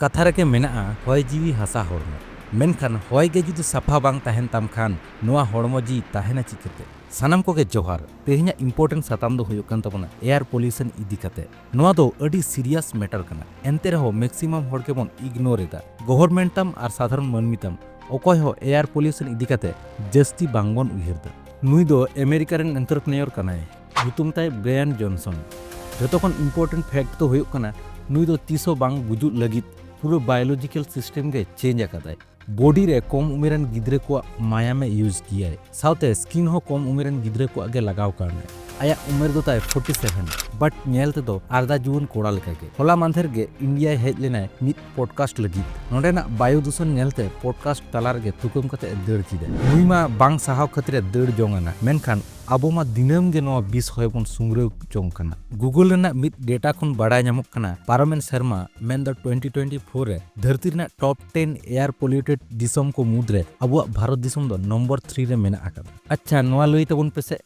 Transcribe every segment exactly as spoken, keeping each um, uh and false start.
ᱠᱟᱛᱷᱟ ᱨᱮᱜᱮ ᱢᱮᱱᱟᱜᱼᱟ, ᱦᱚᱭ ᱡᱤᱣᱤ ᱦᱟᱥᱟ ᱦᱚᱲᱢᱚ᱾ ᱢᱮᱱᱠᱷᱟᱱ ᱦᱚᱭ ᱜᱮ ᱡᱩᱫᱤ ᱥᱟᱯᱷᱟ ᱵᱟᱝ ᱛᱟᱦᱮᱱ ᱛᱟᱢ ᱠᱷᱟᱱ, ᱱᱚᱣᱟ ᱦᱚᱲᱢᱚ ᱡᱤᱣᱤ ᱛᱟᱦᱮᱱᱟ ᱪᱤᱠᱟᱹᱛᱮ? ᱥᱟᱱᱟᱢ ᱠᱚᱜᱮ ᱡᱚᱦᱟᱨ᱾ ᱛᱮᱦᱮᱧᱟᱜ important ᱥᱟᱛᱟᱢ ᱫᱚ ᱦᱩᱭᱩᱜ ᱠᱟᱱ ᱛᱟᱵᱚᱱᱟ air pollution ᱤᱫᱤ ᱠᱟᱛᱮ᱾ ᱱᱚᱣᱟ ᱫᱚ ᱟᱹᱰᱤ serious matter ᱠᱟᱱᱟ, ᱮᱱᱛᱮ ᱨᱮᱦᱚᱸ maximum ᱦᱚᱲ ᱜᱮᱵᱚᱱ ignore ᱮᱫᱟ᱾ Government ᱛᱟᱢ ᱟᱨ ᱥᱟᱫᱷᱟᱨᱚᱱ ᱢᱟᱹᱱᱢᱤ ᱛᱟᱢ, ᱚᱠᱚᱭ ᱦᱚᱸ air pollution ᱤᱫᱤ ᱠᱟᱛᱮ ᱡᱟᱹᱥᱛᱤ ᱵᱟᱝᱵᱚᱱ ᱩᱭᱦᱟᱹᱨ ᱫᱟ᱾ ᱱᱩᱭ ᱫᱚ ᱟᱢᱮᱨᱤᱠᱟ ᱨᱮᱱ entrepreneur ᱠᱟᱱᱟᱭ, ᱧᱩᱛᱩᱢ ᱛᱟᱭ ᱵᱨᱟᱭᱟᱱ ᱡᱚᱱᱥᱚᱱ᱾ ᱡᱚᱛᱚ ᱠᱷᱚᱱ important fact ᱫᱚ ᱦᱩᱭᱩᱜ ᱠᱟᱱᱟ, ᱱᱩᱭ ᱫᱚ ᱛᱤᱥ ᱦᱚᱸ ᱵᱟᱝ ᱜᱩᱡᱩᱜ ᱞᱟᱹᱜᱤᱫ ᱯᱩᱨᱟᱹ biological system ᱜᱮ change ᱟᱠᱟᱫᱟᱭ᱾ Body ᱨᱮ ᱠᱚᱢ ᱩᱢᱮᱨᱟᱱ ᱜᱤᱫᱽᱨᱟᱹ ᱠᱚᱣᱟᱜ ᱢᱟᱭᱟᱢᱮ use ᱜᱮᱭᱟᱭ, ᱥᱟᱶᱛᱮ skin ᱦᱚᱸ ᱠᱚᱢ ᱩᱢᱮᱨᱟᱱ ᱜᱤᱫᱽᱨᱟᱹ ᱠᱚᱣᱟᱜ ᱜᱮ ᱞᱟᱜᱟᱣ ᱠᱟᱣᱱᱟᱭ᱾ ᱟᱭᱟᱜ ᱩᱢᱮᱨ ᱫᱚ ᱛᱟᱭ forty seven, but ᱧᱮᱞ ᱛᱮᱫᱚ ᱟᱨᱫᱟ ᱡᱩᱣᱟᱹᱱ ᱠᱚᱲᱟ ᱞᱮᱠᱟᱜᱮ᱾ ᱦᱚᱞᱟ ᱢᱟᱫᱷᱮᱨ ᱜᱮ ᱤᱱᱰᱤᱭᱟᱭ ᱦᱮᱡ ᱞᱮᱱᱟᱭ ᱢᱤᱫ podcast ᱞᱟᱹᱜᱤᱫ᱾ ᱱᱚᱰᱮᱱᱟᱜ ᱵᱟᱭᱩ ᱫᱩᱥᱚᱱ ᱧᱮᱞᱛᱮ podcast ᱛᱟᱞᱟ ᱨᱮᱜᱮ ᱛᱩᱠᱟᱹᱢ ᱠᱟᱛᱮ ᱫᱟᱹᱲ ᱠᱮᱫᱟᱭ᱾ ᱱᱩᱭ ᱢᱟ ᱵᱟᱝ ᱥᱟᱦᱟᱣ ᱠᱷᱟᱹᱛᱤᱨ ᱮ ᱫᱟᱹᱲ ᱡᱚᱝ ᱟᱱᱟ, ᱢᱮᱱᱠᱷᱟᱱ ᱟᱵᱚ ᱢᱟ ᱫᱤᱱᱟᱹᱢ ᱜᱮ ᱱᱚᱣᱟ ᱵᱤᱥ ᱦᱚᱭ ᱵᱚᱱ ᱥᱩᱝᱨᱟᱹᱣ ᱡᱚᱝ ᱠᱟᱱᱟ᱾ Google ᱨᱮᱱᱟᱜ ᱢᱤᱫ data ᱠᱷᱚᱱ ᱵᱟᱲᱟᱭ ᱧᱟᱢᱚᱜ ᱠᱟᱱᱟ, ᱯᱟᱨᱚᱢᱮᱱ ᱥᱮᱨᱢᱟ, ᱢᱮᱱᱫᱚ twenty twenty four ᱨᱮ, ᱫᱷᱟᱹᱨᱛᱤ ᱨᱮᱱᱟᱜ top ten air polluted ᱫᱤᱥᱚᱢ ᱠᱚ ᱢᱩᱫᱽᱨᱮ ᱟᱵᱚᱣᱟᱜ ᱵᱷᱟᱨᱚᱛ ᱫᱤᱥᱚᱢ ᱫᱚ ᱱᱚᱢᱵᱚᱨ three ᱨᱮ ᱢᱮᱱᱟᱜ ᱟᱠᱟᱫᱟ᱾ ᱟᱪᱪᱷᱟ, ᱱᱚᱣᱟ ᱞᱟᱹᱭ ᱛᱟᱵᱚᱱ ᱯᱮᱥᱮ,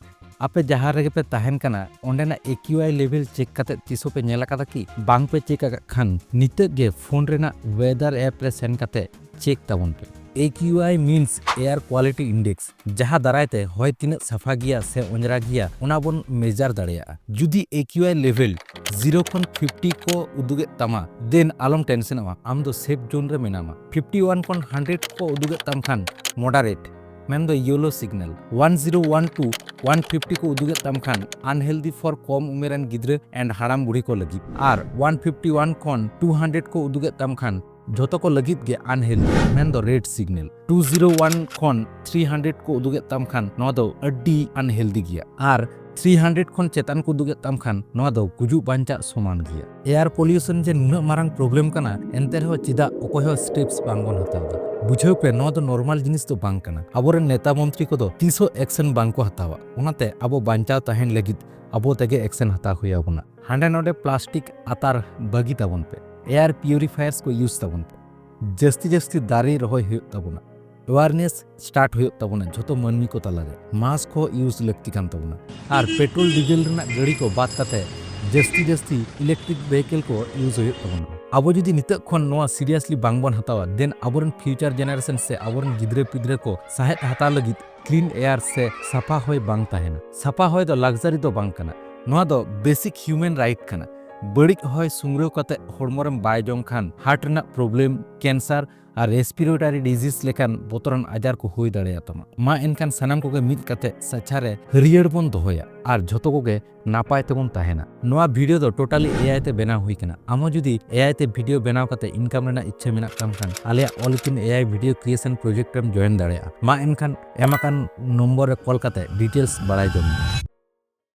ᱟᱯᱮ ᱡᱟᱦᱟᱸ ᱨᱮᱜᱮ ᱯᱮ ᱛᱟᱦᱮᱱ ᱠᱟᱱᱟ, ᱚᱸᱰᱮᱱᱟᱜ AQI level check ᱠᱟᱛᱮ ᱛᱤᱥ ᱦᱚᱸᱯᱮ ᱧᱮᱞ ᱟᱠᱟᱫᱟ ᱠᱤ? ᱵᱟᱝ ᱯᱮ check ᱟᱠᱟᱫ ᱠᱷᱟᱱ, ᱱᱤᱛᱚᱜ ᱜᱮ ᱯᱷᱳᱱ ᱨᱮᱱᱟᱜ weather app ᱨᱮ ᱥᱮᱱ ᱠᱟᱛᱮ check ᱛᱟᱵᱚᱱ ᱯᱮ᱾ AQI means air quality index, ᱡᱟᱦᱟᱸ ᱫᱟᱨᱟᱭ ᱛᱮ ᱦᱚᱭ ᱛᱤᱱᱟᱹᱜ ᱥᱟᱯᱷᱟ ᱜᱮᱭᱟ ᱥᱮ ᱚᱸᱡᱽᱨᱟ ᱜᱮᱭᱟ, ᱚᱱᱟ ᱵᱚᱱ measure ᱫᱟᱲᱮᱭᱟᱜᱼᱟ᱾ ᱡᱩᱫᱤ AQI level zero ᱠᱷᱚᱱ fifty ᱠᱚ ᱩᱫᱩᱜᱮᱫ ᱛᱟᱢᱟ, then ᱟᱞᱚᱢ tension ᱚᱜᱼᱟ, ᱟᱢ ᱫᱚ safe zone ᱨᱮ ᱢᱮᱱᱟᱢᱟ᱾ Fifty one ᱠᱷᱚᱱ hundred ᱠᱚ ᱩᱫᱩᱜᱮᱫ ᱛᱟᱢ ᱠᱷᱟᱱ moderate, ᱢᱮᱱᱫᱚ yellow signal᱾ One zero one to one fifty ᱠᱚ ᱩᱫᱩᱜᱮᱫ ᱛᱟᱢ ᱠᱷᱟᱱ unhealthy for ᱠᱚᱢ ᱩᱢᱮᱨᱟᱱ ᱜᱤᱫᱽᱨᱟᱹ and ᱦᱟᱲᱟᱢ ᱵᱩᱲᱦᱤ ᱠᱚ ᱞᱟᱹᱜᱤᱫ᱾ ᱟᱨ one fifty one ᱠᱷᱚᱱ two hundred ᱠᱚ ᱩᱫᱩᱜᱮᱫ ᱛᱟᱢ ᱠᱷᱟᱱ ᱡᱷᱚᱛᱚ ᱠᱚ ᱞᱟᱹᱜᱤᱫ ᱜᱮ unhealthy, ᱢᱮᱱᱫᱚ red signal᱾ Two zero one ᱠᱷᱚᱱ three hundred ᱠᱚ ᱩᱫᱩᱜᱮᱫ ᱛᱟᱢ ᱠᱷᱟᱱ, ᱱᱚᱣᱟ ᱫᱚ ᱟᱹᱰᱤ unhealthy ᱜᱮᱭᱟ᱾ ᱟᱨ three hundred ᱠᱷᱚᱱ ᱪᱮᱛᱟᱱ ᱠᱚ ᱩᱫᱩᱜᱮᱫ ᱛᱟᱢ ᱠᱷᱟᱱ, ᱱᱚᱣᱟ ᱫᱚ ᱜᱩᱡᱩᱜ ᱵᱟᱧᱪᱟᱜ ᱥᱚᱢᱟᱱ ᱜᱮᱭᱟ᱾ Air pollution ᱡᱮ ᱱᱩᱱᱟᱹᱜ ᱢᱟᱨᱟᱝ problem ᱠᱟᱱᱟ, ᱮᱱᱛᱮ ᱨᱮᱦᱚᱸ ᱪᱮᱫᱟᱜ ᱚᱠᱚᱭ ᱦᱚᱸ steps ᱵᱟᱝ ᱵᱚᱱ ᱦᱟᱛᱟᱣ ᱮᱫᱟ? ᱵᱩᱡᱷᱟᱹᱣ ᱯᱮ, ᱱᱚᱣᱟ ᱫᱚ normal ᱡᱤᱱᱤᱥ ᱫᱚ ᱵᱟᱝ ᱠᱟᱱᱟ᱾ ᱟᱵᱚᱨᱮᱱ ᱱᱮᱛᱟ ᱢᱚᱱᱛᱨᱤ ᱠᱚᱫᱚ ᱛᱤᱥ ᱦᱚᱸ action ᱵᱟᱝ ᱠᱚ ᱦᱟᱛᱟᱣᱟ᱾ ᱚᱱᱟᱛᱮ ᱟᱵᱚ ᱵᱟᱧᱪᱟᱣ ᱛᱟᱦᱮᱱ ᱞᱟᱹᱜᱤᱫ ᱟᱵᱚ ᱛᱮᱜᱮ action ᱦᱟᱛᱟᱣ ᱦᱩᱭ ᱟᱵᱚᱱᱟ᱾ ᱦᱟᱸᱰᱮ ᱱᱚᱰᱮ plastic ᱟᱛᱟᱨ ᱵᱟᱹᱜᱤ ᱛᱟᱵᱚᱱ ᱯᱮ᱾ Air purifiers ᱠᱚ use ᱛᱟᱵᱚᱱ ᱯᱮ᱾ ᱡᱟᱹᱥᱛᱤ ᱡᱟᱹᱥᱛᱤ ᱫᱟᱨᱮ ᱨᱚᱦᱚᱭ ᱦᱩᱭᱩᱜ ᱛᱟᱵᱚᱱᱟ᱾ Awareness start ᱦᱩᱭᱩᱜ ᱛᱟᱵᱚᱱᱟ ᱡᱷᱚᱛᱚ ᱢᱟᱹᱱᱢᱤ ᱠᱚ ᱛᱟᱞᱟᱨᱮ᱾ Mask ᱦᱚᱸ use ᱞᱟᱹᱠᱛᱤ ᱠᱟᱱ ᱛᱟᱵᱚᱱᱟ᱾ ᱟᱨ petrol diesel ᱨᱮᱱᱟᱜ ᱜᱟᱹᱰᱤ ᱠᱚ ᱵᱟᱫ ᱠᱟᱛᱮ ᱡᱟᱹᱥᱛᱤ ᱡᱟᱹᱥᱛᱤ electric vehicle ᱠᱚ use ᱦᱩᱭᱩᱜ ᱛᱟᱵᱚᱱᱟ᱾ ᱟᱵᱚ ᱡᱩᱫᱤ ᱱᱤᱛᱚᱜ ᱠᱷᱚᱱ ᱱᱚᱣᱟ seriously ᱵᱟᱝ ᱵᱚᱱ ᱦᱟᱛᱟᱣᱟ, then ᱟᱵᱚᱨᱮᱱ future generation ᱥᱮ ᱟᱵᱚᱨᱮᱱ ᱜᱤᱫᱽᱨᱟᱹ ᱯᱤᱫᱽᱨᱟᱹ ᱠᱚ ᱥᱟᱦᱮᱫ ᱦᱟᱛᱟᱣ ᱞᱟᱹᱜᱤᱫ clean air ᱥᱮ ᱥᱟᱯᱷᱟ ᱦᱚᱭ ᱵᱟᱝ ᱛᱟᱦᱮᱱᱟ᱾ ᱥᱟᱯᱷᱟ ᱦᱚᱭ ᱫᱚ luxury ᱫᱚ ᱵᱟᱝ ᱠᱟᱱᱟ, ᱱᱚᱣᱟ ᱫᱚ basic human right ᱠᱟᱱᱟ᱾ ᱵᱟᱹᱲᱤᱡ ᱦᱚᱭ ᱥᱩᱝᱨᱟᱹᱣ ᱠᱟᱛᱮ ᱦᱚᱲᱢᱚ ᱨᱮᱢ ᱵᱟᱭ ᱡᱚᱝ ᱠᱷᱟᱱ heart ᱨᱮᱱᱟᱜ problem, cancer ᱟᱨ respiratory disease ᱞᱮᱠᱟᱱ ᱵᱚᱛᱚᱨᱟᱱ ᱟᱡᱟᱨ ᱠᱚ ᱦᱩᱭ ᱫᱟᱲᱮᱭᱟᱛᱟᱢᱟ᱾ ᱢᱟ ᱮᱱᱠᱷᱟᱱ ᱥᱟᱱᱟᱢ ᱠᱚᱜᱮ ᱢᱤᱫ ᱠᱟᱛᱮ ᱥᱟᱪᱷᱟ ᱨᱮ ᱦᱟᱹᱨᱭᱟᱹᱲ ᱵᱚᱱ ᱫᱚᱦᱚᱭᱟ ᱟᱨ ᱡᱷᱚᱛᱚ ᱠᱚᱜᱮ ᱱᱟᱯᱟᱭ ᱛᱮᱵᱚᱱ ᱛᱟᱦᱮᱱᱟ᱾ ᱱᱚᱣᱟ video ᱫᱚ totally AI ᱛᱮ ᱵᱮᱱᱟᱣ ᱦᱩᱭ ᱠᱟᱱᱟ᱾ ᱟᱢ ᱦᱚᱸ ᱡᱩᱫᱤ AI ᱛᱮ video ᱵᱮᱱᱟᱣ ᱠᱟᱛᱮ income ᱨᱮᱱᱟᱜ ᱤᱪᱪᱷᱟᱹ ᱢᱮᱱᱟᱜ ᱛᱟᱢ ᱠᱷᱟᱱ, ᱟᱞᱮᱭᱟᱜ All Skin AI video creation project ᱨᱮᱢ join ᱫᱟᱲᱮᱭᱟᱜᱼᱟ᱾ ᱢᱟ ᱮᱱᱠᱷᱟᱱ ᱮᱢ ᱟᱠᱟᱱ ᱱᱚᱢᱵᱚᱨ ᱨᱮ call ᱠᱟᱛᱮ details ᱵᱟᱲᱟᱭ ᱡᱚᱝ ᱢᱮ᱾